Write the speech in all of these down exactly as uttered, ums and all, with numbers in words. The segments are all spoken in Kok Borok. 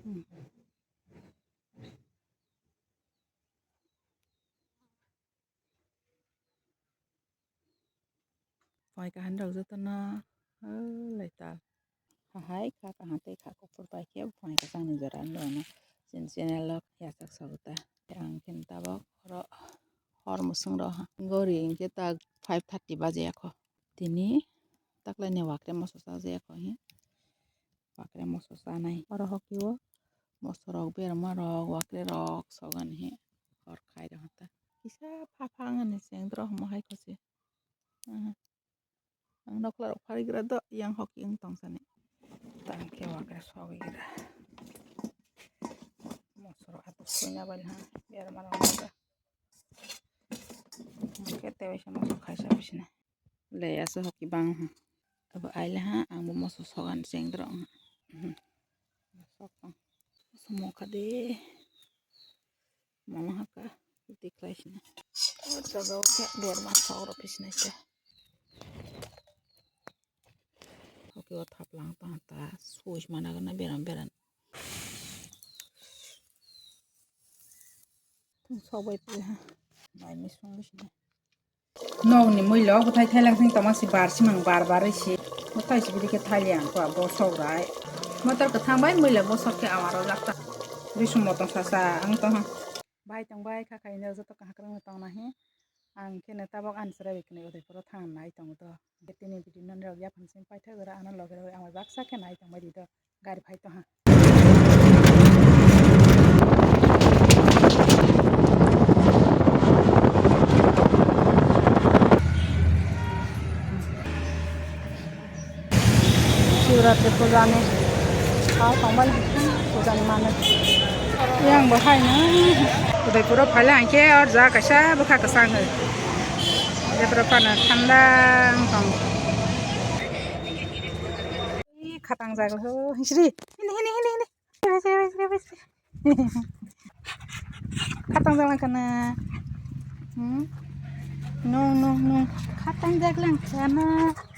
Phai kaham rok jotono, o, lai tal. Hahai kha kaham tei kha kuphur bai khe phai kwchangni jora wngwi mano. Chini channel o yachak sabu ta. Ang khe tabok oro hor mwswng rw ha. Gori hinkhe ta five thirty baje ya kho. Tini taklaini wakre moso chaja ya kho hi. Wakre moso chanai. Oro hoki o moso rok, berma rok, wakre rok sogani hi hor khai rw ha ta. Kisa pha pha wngani chengdro hamo hai kho se. Aha. Ang nokla rok phari gra do, yang hoki wng tong sani. Tang khe wakre sogwi gra. Moso rok atuk suina bai ha, berma rok no da. Hwnkhe tei waisa moso khaisa bisina. Le aso hoki bang ha. Abo aile ha, ang bo moso sogan chengdro wng ha. Sok tong. Moso mokha de. Mama haka tikhlai sina. O jaga o khe berma sok rok phi sinai se. Hoki o thaplang tong ta, sui mana gana beram beram. Sok bai phi ha. Bai mi sung sina. Nokni mwila o bwthai thailang thing tongma si bar simang bar bar ri si. Bwthai si bidi khe thailang kho bosok rai. Motor kwthang bai mwila bosok khe amaro jak ta. Bisum motong sasa ang tong ha. Bai tong bai kha khaino joto kaham kwrwngno tong na hi. Ang khe no tabok ani chwrai bai kwnwi Udaipuro thang nai tongo do. Tini video nani rok yaphang simi paithak jora ano loge rogwi ang bai baksa khe nai tong bai di do. Gari phai tong ha. Shivratri puja ni ha tongmani puja ni manwi. Yang bo hai no Udaipuro phaile hwnkhe or ja kaisa bwkha kwchang hai. Udaipuro phano thanda wng tong. Ih, khatang jaga ho, hisri. Hini, hini, hini, hini. Khatang jaga kana. Hmm? No, no, no. Khatang jaga kana.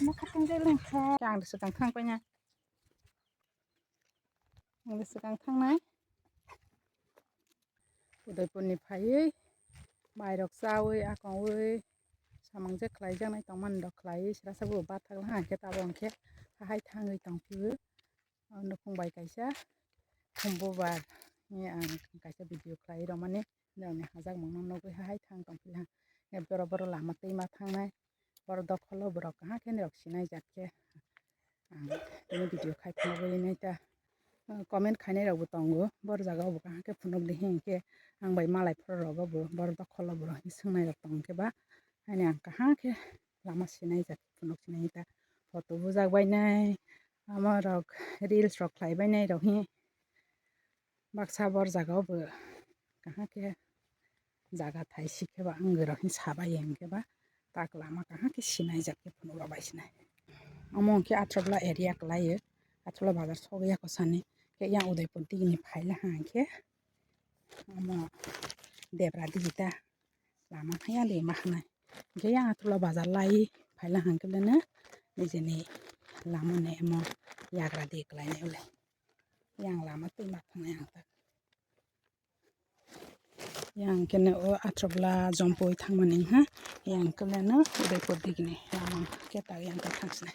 No, khatang jaga kana. Ang swkang thang paina. Ang swkang thangnai. Udaipurni phaiwi mairok chawi, akongwi, samang je khlaijaknai tongmani rok khlaiwi, srasa bo bathakla hwnkhe tabok hwnkhe hahai thangwi tongphio. O nukhung bai kaisa khumbu bar ni ang kaisa video khlai rwmani, norokni hajakmungno nugwi hahai thang tongphila. Borok borok lama twima thangnai. Borok dokholo borok kaham khe norok sinai jak khe. Ang tini video khai phano bai nai ta. Comment khainai rok bo tongo. Bor jaga o bo kaham khe phunuk di hinkhe ang bai malai phuru rogo bo bor dokholo borok hinwi swngnai rok tong khe ba. Haini ang kaham khe lama sinai jak phunuk sinai ta. Photo bujak bai nai. Ama rok reels rok khlai bai nai rok hi. Baksa bor jaga o bo kaham khe jaga thai si khe ba ang rok hinwi sabai hwnkhe ba tak lama kaham khe sinai jak khe phunuk rok bai sinai. Omo hwnkhe Atrapla area kwlai o, Atrapla bazar sok ya kho sani khe yang Udaipur digini phaila hwnkhe omo debra digi ta lama haya de ma hwnai hwnkhe yang Atrapla bazar lai phaila hwnkhe bene nijini lama ni omo yagra di kwlai nai ulai yang lama twi ma thangnai ang tak. Yang kene o Atrapla jompui thangmani ha. Yang kene no Udaipur digini lama khe tak yang khe thangsinai.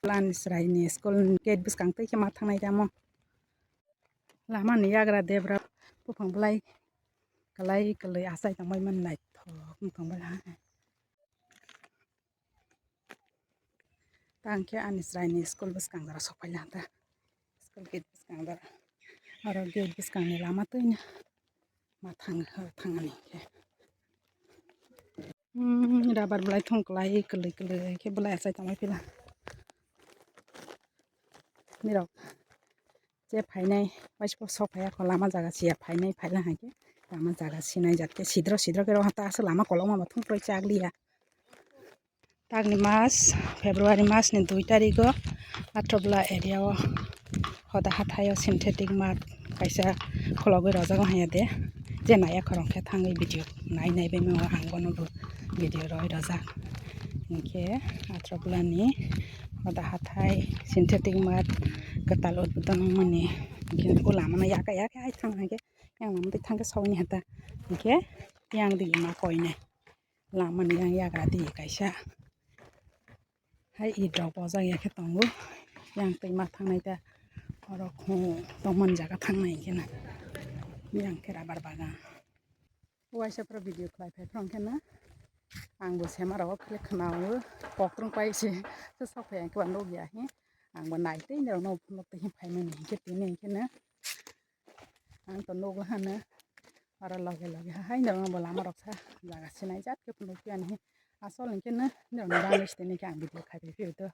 Plan Israel ni school gate bwskang twi khe ma thangnai tamo. Lama ni yagra debra buphang bwlai kwlai kwlwi achai tongbai mani naithok wng tong bwla. Tang khe ani chwraini school bwskang dara sokphaila ta. School gate bwskang dara. Oro gate bwskangni lama twino ma thang, thangani khe. Hmm, rubber bwlai thong kwlai, kwlwi, kwlwi khe bwlai achai tongmai phila. Nirok je phainai, waisa sok phaiya kho, lama jaga siya phainai, phaila hai khe lama jaga sinai jat khe sidro, sidro khe rw hata aswk lama kolokma bo thung kwrwi chak liya. Tagni mas, February mas ni dui tarigo Atrapla area o hoda hathai o synthetic mud kaisa khologwi rojak o hanya de, je naiya khorang khe thangwi video nai nai bai mano ang bono bo video roi rojak. Hinkhe Atrapla ni hoda hathai synthetic mud Kwtal udbodan wngmani. Hwnkhe o lamano yaka yaka hai thang hwnkhe yang lama twi thangkhe sawini hata. Hwnkhe yang di ma koinai. Lamani yang yagra di kaisa. Hai itrok bojak ya khe tongo. Yang twi ma thangnai ta. Oro khu tongmani jaga thangnai hwnkhe na. Yang khe rubber bagan. Waisa phoro video khlai phai phano hwnkhe na. Ang bo sema rogo khwlai khwnao. Kokrwng pai se. Se sok phai ang khe ba nukya hi. Ang bo nai tei norok no phunuk tei hi phaimani hwnkhe tini hwnkhe na. Ang to nugo hano. Oro loge loge ha hai norok bo lama rok sa jaga sinai jat khe phunuk phiya ni hi. Asol hwnkhe na norok no bangwi sitini khe ang video khai phai phio to.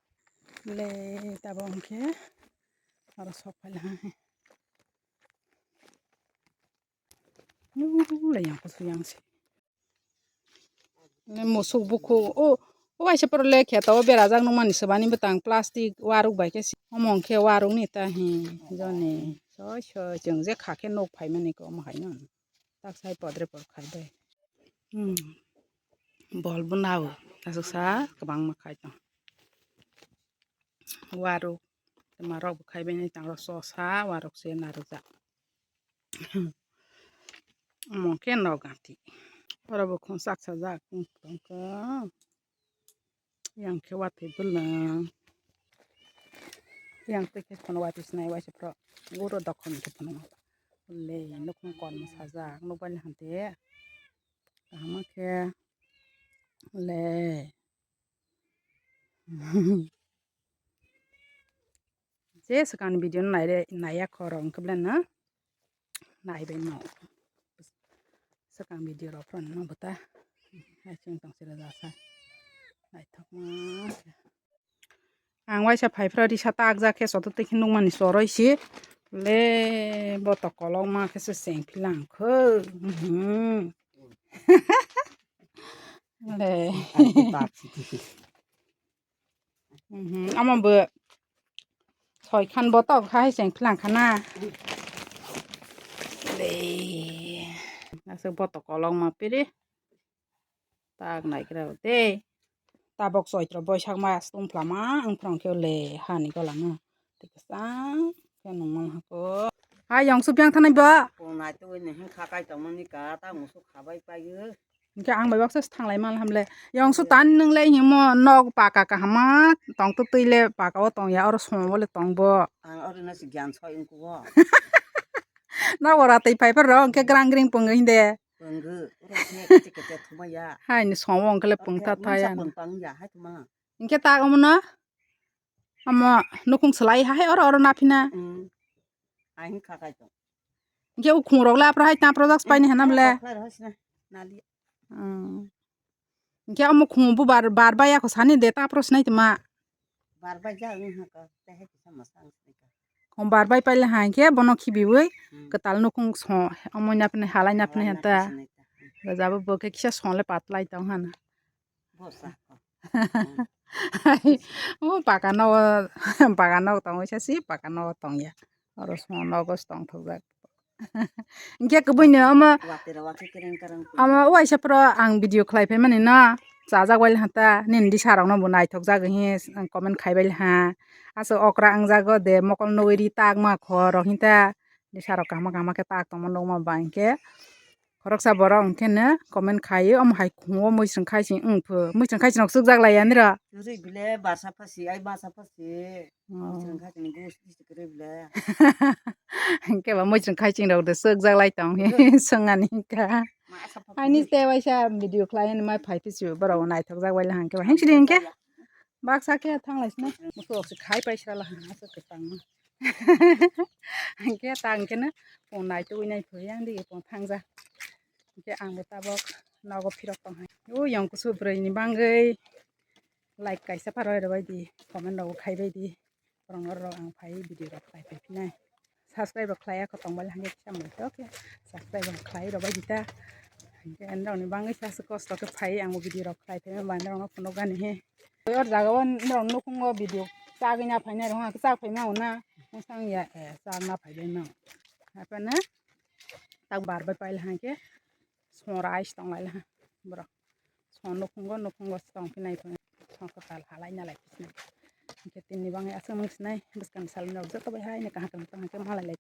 Le tabo hwnkhe oro sok phai la ha. Nulai yang kusu yang se. Ne musuk buku o, o waisa poro le kheto o berajak nukmani swbani bwtang plastic waruk bai khe si. Omo hwnkhe waruk ni ta hi joni. Soi soi chwng je kha khe nuk phaimani khe omo hai no. Tak sai podre pod khai bai. Hmm. Bol bo nao. Aswk sa kwbangma khai tong. Waruk. Tei ma rok bo khai bai nai tang rok chosa waruk se narwkjak. Omo khe nok gati. Oro bo khung sak sajak tongkha. Yang khe watwi bwlwng. Yang twi khe phano watwi sinai waisa phro. Guro dokhon khe phano. Le nukung kormo sajak nukbani hante. Kaham khe le. Je swkang video no naire naiya khorok hwnkhe belai no naibai no swkang video rok phano no bwta hai chwng tong sira jasa naithokma khe. Ang waisa phai phro risa tak jak khe soto twi khe nukmani choroi si le botok kolokma khe se cheng philang kho. Le. Mhm, omo bo soi khan botok hai cheng philang khana. Le. Aswk botok kolokma piri. Tak naigra de. Tabok choitro boisak mas tongphlama ang phrang khe le hani golano. Tikasang khe nungmang hako. Hai yong supiang thanai ba. Kung nai twi ni hing kha kai tongmani ka ta musu khabai paio. Hingke ang bai baksa se thanglai mal hamle. Yong su tan nung le himo nok paka kahama tong tu twi le paka o tong ya oro song bo le tong bo. Ang oro no si gyan soi wngku bo. Nok ora twi pai par ro hingke grang gring pung hinde. Punggu, oro sini kecil kecil thuma ya. Hai ni song bo hingke le pung ta tha ya. Pung pang ya hai thuma. Hingke ta omo no. Omo nukung selai hai oro oro naphina. Hmm. Ai hing kha kai tong. Hingke o khungrok le aphro hai ta project paini hana bole. Kokla rohosna nali. Hmm. Hingke omo khungo bo bar bar bai ako sani de ta aphro sinai tma. Bar bai ja wng ha ka te hai kisa masang sinai ka. Khum bar bai paile hai hingke bono khibiwi. Hmm. Kwtal nukung so omo naphina halai naphina ta. Halai naphina ta. Rajabo bo khe kisa songle patlai tong hana. Bosa. O paka no, paka no tong wisa si paka no tong ya. Oro song no gos tong thok jak. Hingke kubui ni omo, watira wati kereng kereng. Omo waisa pro ang video khlai phaimani no. Chajak waile hata nini disa rok no bo naithok jak hi comment khai baile ha. Aso okra ang jago de mokol nugui ri tak ma kho rok hinta disa rok kahma kahma khe tak tongma nukma ba hingke. Khoroksa borok hwnkhe no comment khai, omo hai khungo muisung khai se wng pho, muisung khai se nok chukjak lai ya nira. Chwrwi bile barsa phasi, ai masa phasi. Oh. Muisung khai se gus gus kwrwi bile. Hwnkhe ba muisung khai se rok de chukjak lai tong hi. Swngani ka. Masa phasi. Ani te waisa video khlai ani mai phai phisi borok naithok jak bai la hwnkhe ba. Hwnkhe sidi hwnkhe. Baksa khe thanglai sina. Musu rok se khai pai sala hwnkhe kwtang. Hingke ta hingke no pung nai twi nai phui yang di pung thangja. Hingke ang bo tabok nogo phirok tong hai. O yang kusu bwrwi ni bangwi like kaisa pha roi rwbai di, comment rok khai bai di. Borok no rok ang phai video rok khai phai phinai. Subscribe rok khlai ya kho tong bai hingke kisa mui to khe subscribe rok khlai rwbai di ta. Hingke norok ni bangwi sa se kosto khe phai ang bo video rok khlai phai ma norok no phunuk gani he. Oi, or jaga o norok nukhung o video chagwi na phainai rok, chak phai ma o na. Mosang ya, eh, chak na phai bai ma o. Haphano tak bar bai pai la hangke song rais tong lai la borok. Song nukhung o, nukhung o tong phi nai phai. Song kwtal halai na lai phi nai. Hwnkhe tini bangwi aswk nung sinai bwskang salni rok joto bai haino kaham kaham tong hwnkhe malai lai